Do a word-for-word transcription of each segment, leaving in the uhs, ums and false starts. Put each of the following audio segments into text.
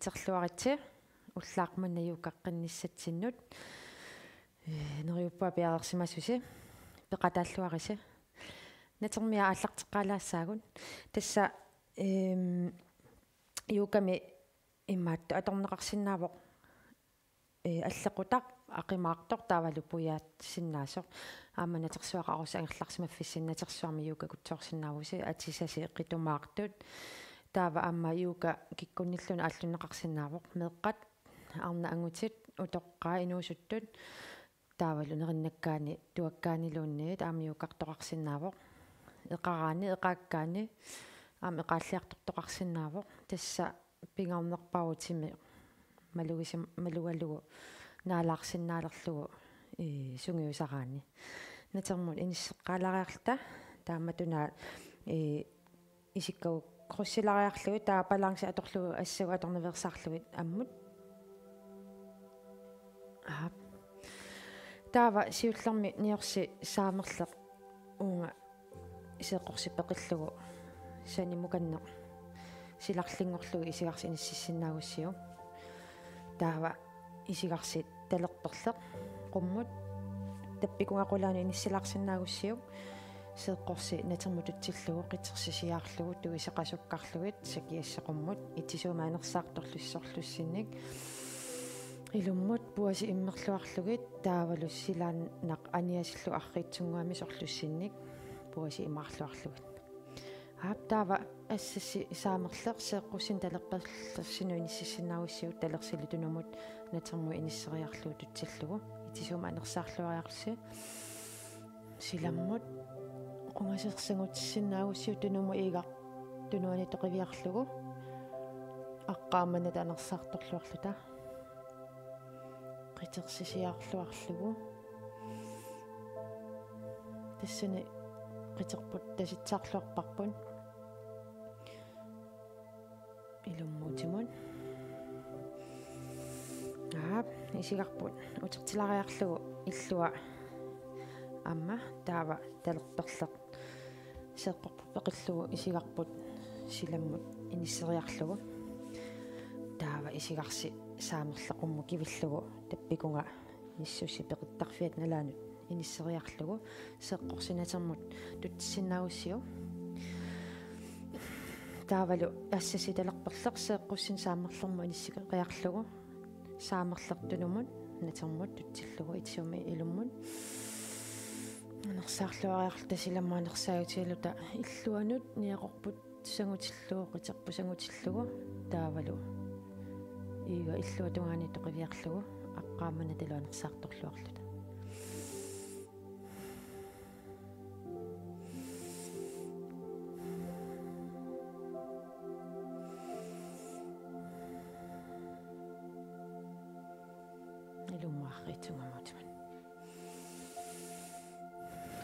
Terluaritsi ullaaq manna yogaqqinnissatsinnut. Ee, neriuppunga piareersimasusi, peqataalluarisi. Natermia aallarteqqaalaassaagut. Tassa, eem, yogami imaattoq atorneqarsinnaavoq, ee, allequtaq aqimaartoq taavalu puiaassinnaasoq. Aamma natersuaqarussi angerlarsimaffissinni natersuarmi yogakutsoorsinnaavusi, atisasi qitumaartut. Taava aamma yoga kikkunnilluunniit aallunneqarsinnaavoq. Meeqqat, arnat angutit, utoqqaat, inuusuttut. Taavalu nerinnakkaanni tuakkaanniluunniit aamma yogartoqarsinnaavoq. Eqaraanni, eqaakkaanni aamma eqaalliartortoqarsinnaavoq. Tassa pingaarnerpaavoq timi malugisim-, malugalugu naalaarsinnaalerlugu, ee, sungiusaraanni. Natermut inisseqqaalaariarluta taamatut una, ee, isikkagut krydsilaariarlugit, taava balanci atorlugu assagut atornaveersaarlugit ammut. Aap. Taava siullermik niorsi saamerleq uunga seeqqorsi peqillugu sanimukanneq silarlinngorlugu isigarsi inississinnaagussiuk. Taava isigarsi talerperleq qummut tappikunga qulaanut inissilaarsinnaagussiuk. Seeqqorsi natermut tutsillugu qitersisiaarlugu tuiseqasukkarlugit sakiassat qummut itisuumik anersaartorlusi sorlussinnik. Ilummut puasi immerluarlugit taavalu silaannaq aniasillugu arriitsunnguamik sorlussinnik puasi imaarluarlugit. Aap, taava assassi saamerleq seeqqussinnik talerperlersinut inississinnaagussiuk, talersilu tunumut natermut inisseriarlugu tutsillugu itisuumik anersaarluariarlusi. Silammut qungasersagutissinnaagussi tunumut iigaq tunuani toqiviarlugu. Aqqaammanata anersaartorluarluta. Qitersisiarluarlugu. Tassani qiterput tasitsaarluarparput. Ilummut utimut. Aap, isigarput utertilaariarlugu illua aamma taava talerperleq seeqqorput peqillugu isigarput silammut inisseriarlugu. Taava isigarsi saamerleq qummut kivillugu tappikunga missussi peqittarfiata nalaanut inisseriarlugu seeqqorsi natermut tutsissinnaagussiuk. Taavalu assassi talerperleq seeqqussinnik saamerlermut inisseriarlugu. Saamerleq tunumut natermut tutsillugu itisuumik ilummut. Anersaarluariarluta silammut anersaajutigaluta illuanut niaqorput sangutillugu, qiterput sangutillugu, taavalu iiga illua tungaani toqiviarlugu, aqqaammanatalu anersaartorluarluta. Ilummut arriitsunnguamik utimut.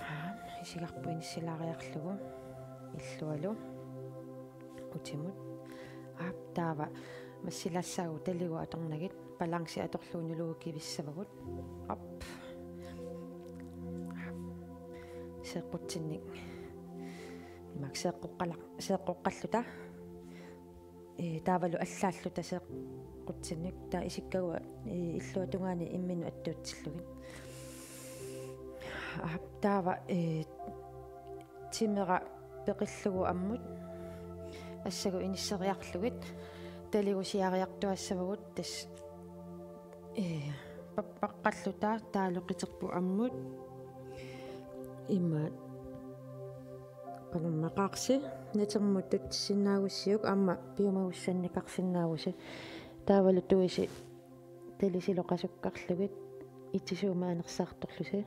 Aap, isigarput inissilaariarlugu illualu utimut. Aap, taava massilaassaagut taligut atornagit, balanci atorlugu nulugu kivissavagut. Aap. Aap. Seeqqutsinnik. Imaak seeqqoqqala-, seeqqoqqalluta. Ee, taavalu allaalluta seeqqutsinnik, taava isikkagut, ee, illua tungaani imminnut attuutsillugit. Aap, taava, ee, timera peqillugu ammut assagut inisseriarlugit taligusiariartuassavagut, tassa, ee, pappaqqalluta taavalu qiterput ammut. Imaak qanormaqaarsi, natermut tutsissinnaagussiuk aamma piumagussannikarsinnaavusi. Taavalu tuisi talisilu qasukkarlugit itisuumik anersaartorlusi.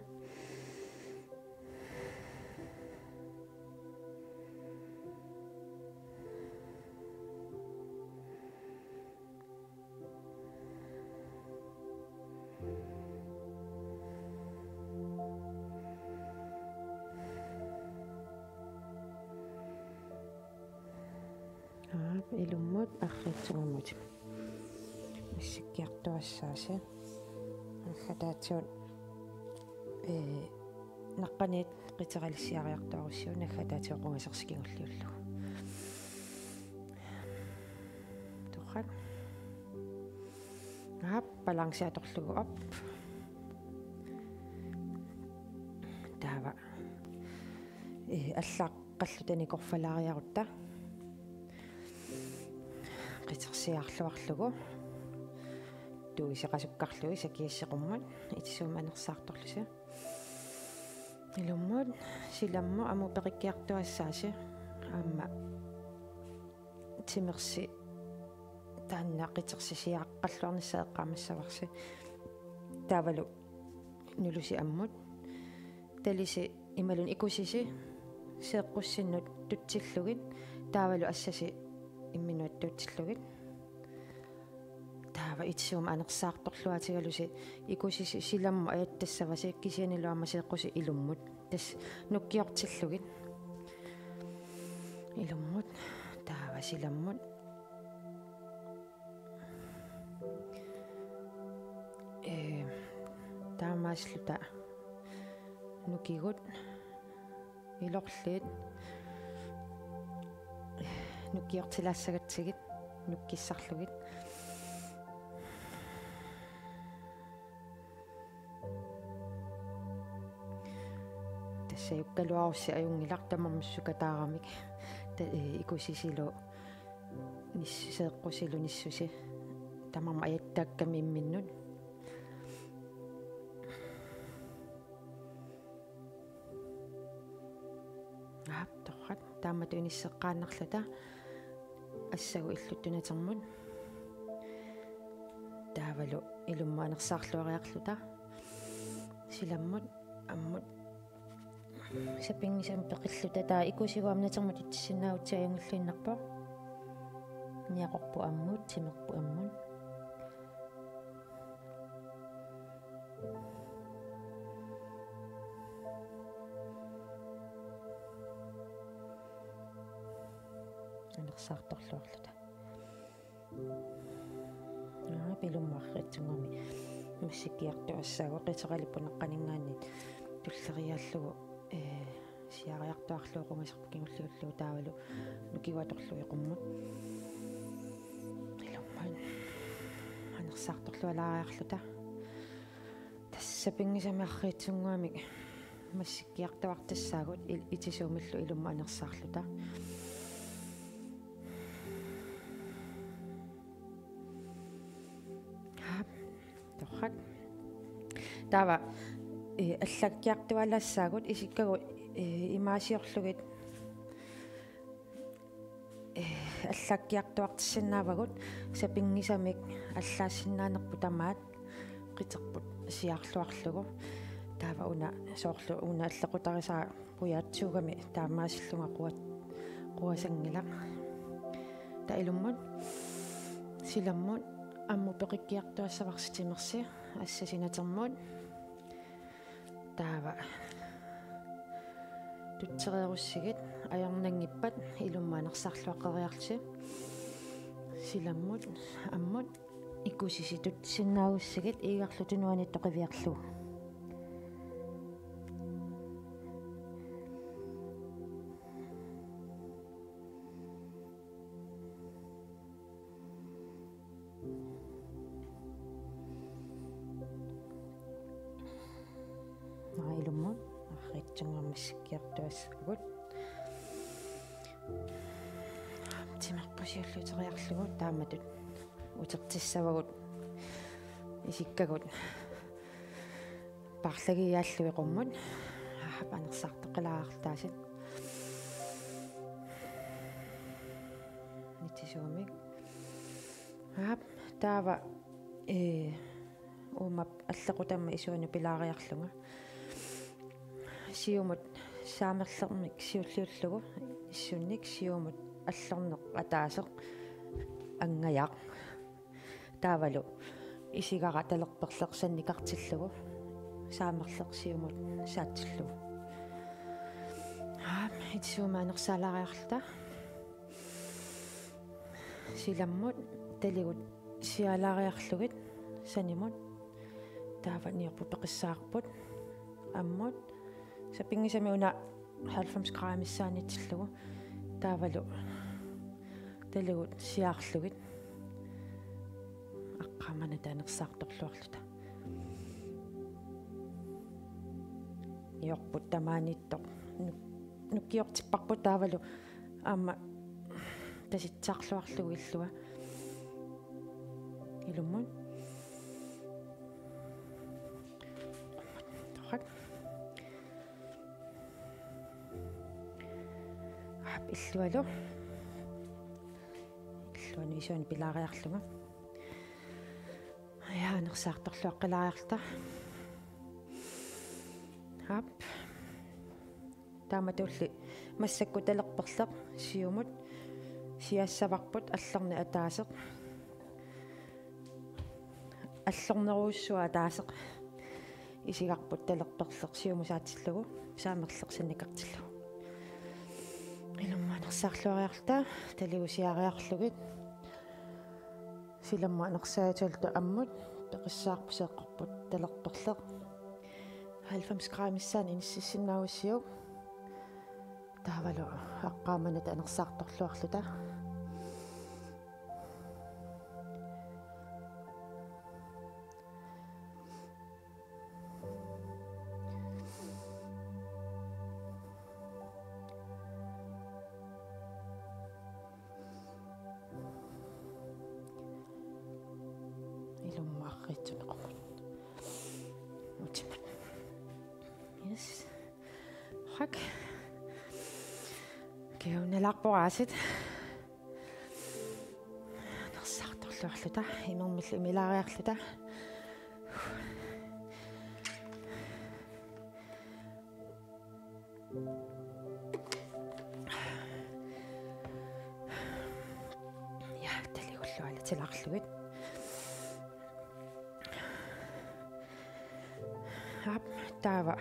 Aap, ilummut arriitsunnguamik utimut. Massakkut kiartuassaasi. Naggataatigut, ee, naqqaniit qiteralissiariartuarussiuk, naggataatigut qungasersi kingulliullugu. Torrak. Aap, balanci atorlugu op. Taava. Ee, allaqqalluta nikorfalaariarutta. Qitersiarluarlugu. Tuiseqasukkarlugit sakiasseqummut. Itisuumik anersaartorlusi. Ilummut, silammut ammut peqikkiartuaassaasi. Aamma timersi taanna qitersisiaqqalluarnissaa eqqaamassavarsi. Taavalu nulusi ammut. Talisi imaluunniit ikusisi seeqqussinnut tutsillugit. Taavalu assasi imminnut tutsillugit. Taava itisuumik anersaartorluaatigalusi ikusisi silammut ajattassavasi kisiannilu aamma seeqqusi ilummut. Tassa nukkiortillugit. Ilummut. Taava silammut. Ee, taamaasilluta nukigut. Ilorliit. Nukkiortilaassagatsigit, nukkissarlugit. Tassa ajukkaluarussi ajunngilaq tamarmik sukataaramik. Ta-, ee, ikusisilu nis-, seeqqusilu nissusi. Tamarmik ajattaakkami imminnut. Aap, torrak. Taamatut inisseqqaannarluta. Assagut illuttut natermut. Taavalu ilummut anersaarluariarluta. Silammut, ammut. Sapinngisamik peqilluta taava ikusigut aamma natermut tutsissinnaagutsigu ajunngilluinnarpoq. Niaqorput ammut, timerput ammut. Anersaartorluarluta. Aap, ilummut arriitsunnguamik massikkiartuassaagut qiteralippuneqqaninngaanniit tulleriiaallugu, ee, siaariartuaarlugu qungaserput kingulliullugu taavalu nukigut atorlugit qummut. Ilummut anersaartorlualaariarluta. Tassa sapinngisamik arriitsunnguamik massikkiartuaartassaagut il-, itisuumillu ilummut anersaarluta. Aap, torrak. Taava, ee, allakkiartualaassaagut isikkagut, ee, imaasiorlugit, ee, allakkiartuartissinnaavagut sapinngisamik allaassinnaanerput tamaat qiterput siaarluarlugu. Taava una soorlu una allequtarisaa pujaatsuugami taamaasillunga quat-, quasanngilaq. Taava ilummut silammut ammut peqikkiartuassavarsi timersi assasi natermut. Taava tutsereerussigit ajornanngippat ilummut anersaarluaqqeriarlusi. Silammut ammut ikusisi tutsisinnaagussigit iigarlu tunuaniittoq qiviarlugu. Naa ilummut arriitsunnguamik massikkiartuassaagut. Timerput siulliuteriarlugu taamatut utertissavagut isikkagut paarlagiaallugit qummut. Aap, anersaartoqqilaartaasit. Itisuumik. Aap, taava, ee, uuma allequtama isuanut pilaariarlunga. Siumut saamerlermik siulliullugu, issunnik siumut allorneq ataaseq angajaq. Taavalu isigara talerperleq sannikartillugu, saamerleq siumut saatsillugu. Aap, itisuumik anersaalaariarluta. Silammut taligut siaalaariarlugit sanimut. Taava niorput peqissaarput. Ammut. Sapinngisamik una halvfems grader missaaniitsillugu. Taavalu taligut siaarlugit. Aqqam Aqqamanata anersaartorluarluta. Niorput tamaaniittoq. Nu-, nukiortipparput taavalu aamma tasitsaarluarlugu illua. Ilummut. Torrak. Aap, illualu. Illuanut isuanut pilaariarlugu. Ja, anersaartorluaqqilaariarluta. Aap. Taamatulli massakkut talerperleq siumut siaassavarput allorneq ataaseq. Allornerujussuaq ataaseq isigarput talerperleq siumut saatillugu saamerleq sannikartillugu. Ilummut anersaarluariarluta taligusiariarlugit. Silammut anersaajutalluta ammut peqissaarput seeqqorput talerperleq. Halvfems grammissaannik inissisinnaagussiuk. Taavalu aqqamanata anersaartorluarluta. Ilummut arriitsuneq qummut. Utimut. Yes. Hak. Kiunalaarpoq aasit. Anersaartorluarluta, imermillu imilaariarluta. Ja, taligullu alatilaarlugit. Aap, taava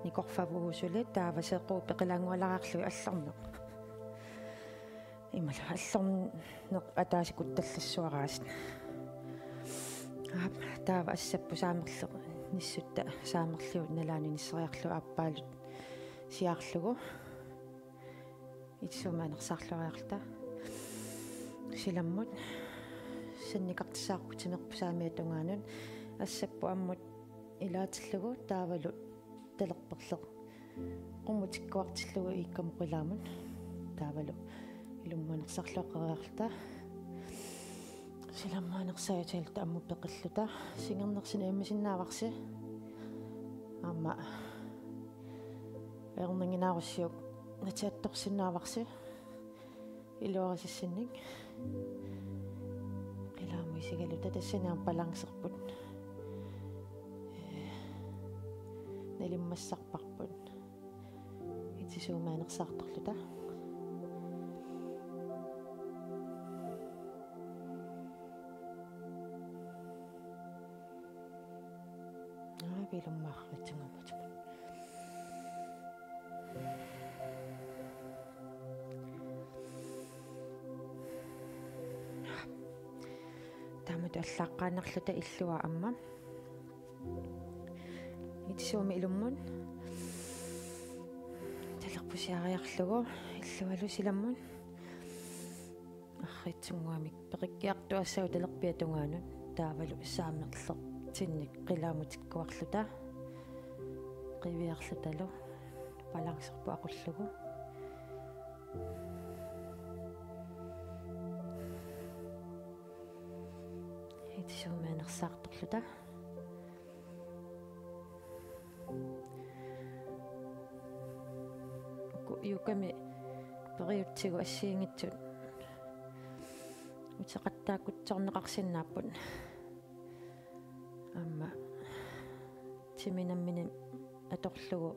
nikorfavugut suli, taava seeqquup peqilaanngualaariarlugit allorneq. Imalu allorneq ataasikuttallassuaraasit. Aap, taava assapput saamerleq nissutta saamerliup nalaani inisseriarlugu aappaalu siaarlugu. Itisuumik anersaarluariarluta. Silammut sannikartissaarput timerput saamiata tungaanut. Assapput ammut ilaatillugu taavalu talerperleq qummut tikkuartillugu iikkamut qilaamut. Taavalu ilummut anersaarluaqqeriarluta. Silammut anersaajutalluta ammut peqilluta. Singernersi nammisinnaavarsi. Aamma ajornanngilaarussiuk natiattorsinnaavarsi. Iluarisassinnik. Qilaamut isigaluta tassani aamma balancerput. Ee, nalimmassarparput. Itisuumik anersaartorluta. Aap, ilummut arriitsunnguamut. Taamatut allaaqqaannarluta illua aamma. Itisuumik ilummut. Talerpusiariarlugu illualu silammut. Arriitsunnguamik peqikkiartuassaagut talerpiata tungaanut. Taavalu saamerleq tinnik qilaamut tikkuarluta. Qiviarlutalu. Balancerput aqullugu. Itisuumik anersaartorluta. Uku yogami periutsigu assigiinngitsut uteqattaakutsoorneqarsinnaapput. Aamma timi nammineq atorlugu,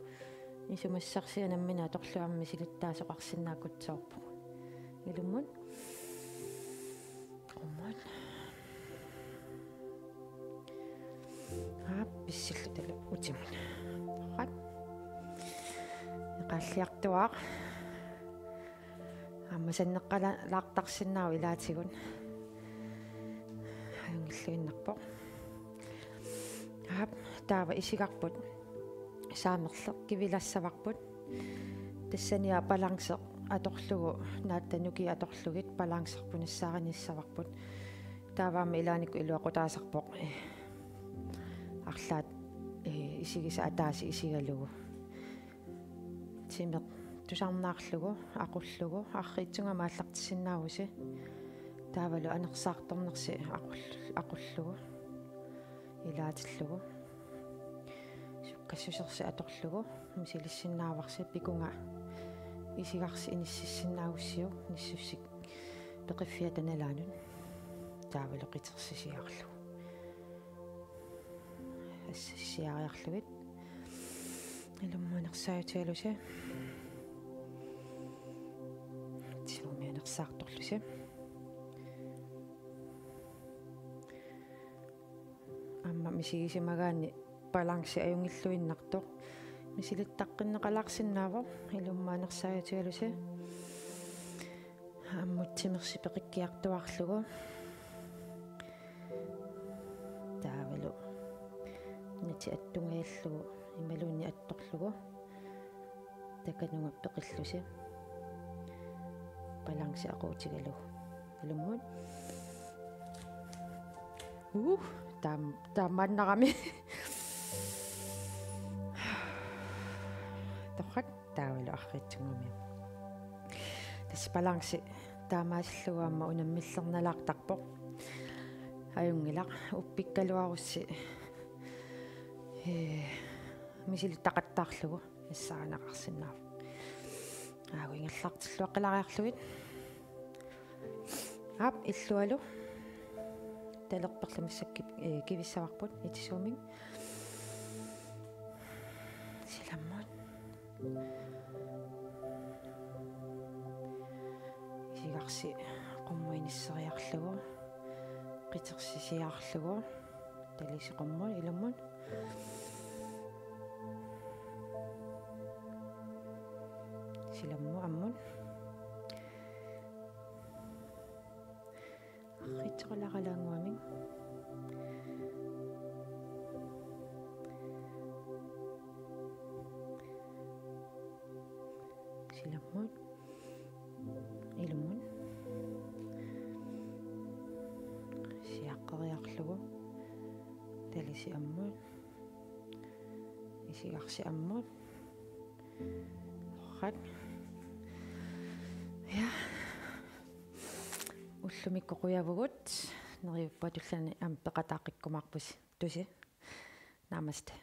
isumassarsiaq nammineq atorlugu aamma misilittaasoqarsinnaakutsoorpoq. Ilummut. Qummut. Aap, pissillutalu utimut. Torrak. Eqaalliartuaaq. Aamma sanneqqalaartarsinnaavoq ilaatigut. Ajunngilluinnarpoq. Aap, taava isigarput saamerleq kivilassavarput. Tassaniaq balanceq atorlugu, naatta nukiit atorlugit balancerput nassaarinissavarput. Taava aamma ilaannikkut iluaqutaasarpoq, eh, arlaat, eh, isigisat ataaseq isigalugu. Timeq tusarnaarlugu, aqullugu, arriitsunnguamik aallartissinnaavusi. Taavalu anersaartornersi aqul-, aqullugu, ilaatillugu. Sukkassusersi atorlugu, misilissinnaavarsi, pikunga isigarsi inississinnaagussiuk, nissussik peqiffiata nalaanut. Taavalu qitersisiarlugu. Assassiariarlugit. Ilumut anersaajutigalusi. Timermik anersaartorlusi. Aamma misigisimagaanni balanci ajunngilluinnartoq misilittaqqinneqalaarsinnaavoq, ilumut anersaajutigalusi. Ammut timersi peqikkiartuaarlugu. Taavalu nati attungajallugu imaluunniit attorlugu. Takanunga peqillusi. Balanci aquutigalugu. Ilumut. Uh, taam-, taamaannarami. Torrak, taavalu arriitsunnguamik. Tassa balanci taamaasillugu aamma unammillernalaartarpoq. Ajunngilaq, uppikkaluarussi, ee, misilittaqattaarlugu nassaarineqarsinnaavoq. Aagu ingerlaartilluaqqilariarlugit. Aap, illualu. Talerperlu massakkut, ee, kivissavarput itisuumik. Silammut. Isigarsi qummut inisseriarlugu, qitersisiarlugu, talisi qummut, ilumut. Silammut, ammut. Arriitsoqalaaralaannguamik. Silammut. Ilumut. Siaqqeriarlugu. Talisi ammut. Isigarsi ammut. Torrak. Ja. Ullumikkut qujavugut, neriuppunga tulliani aamma peqataaqqikkumaarpusi. Tusi. Namaste.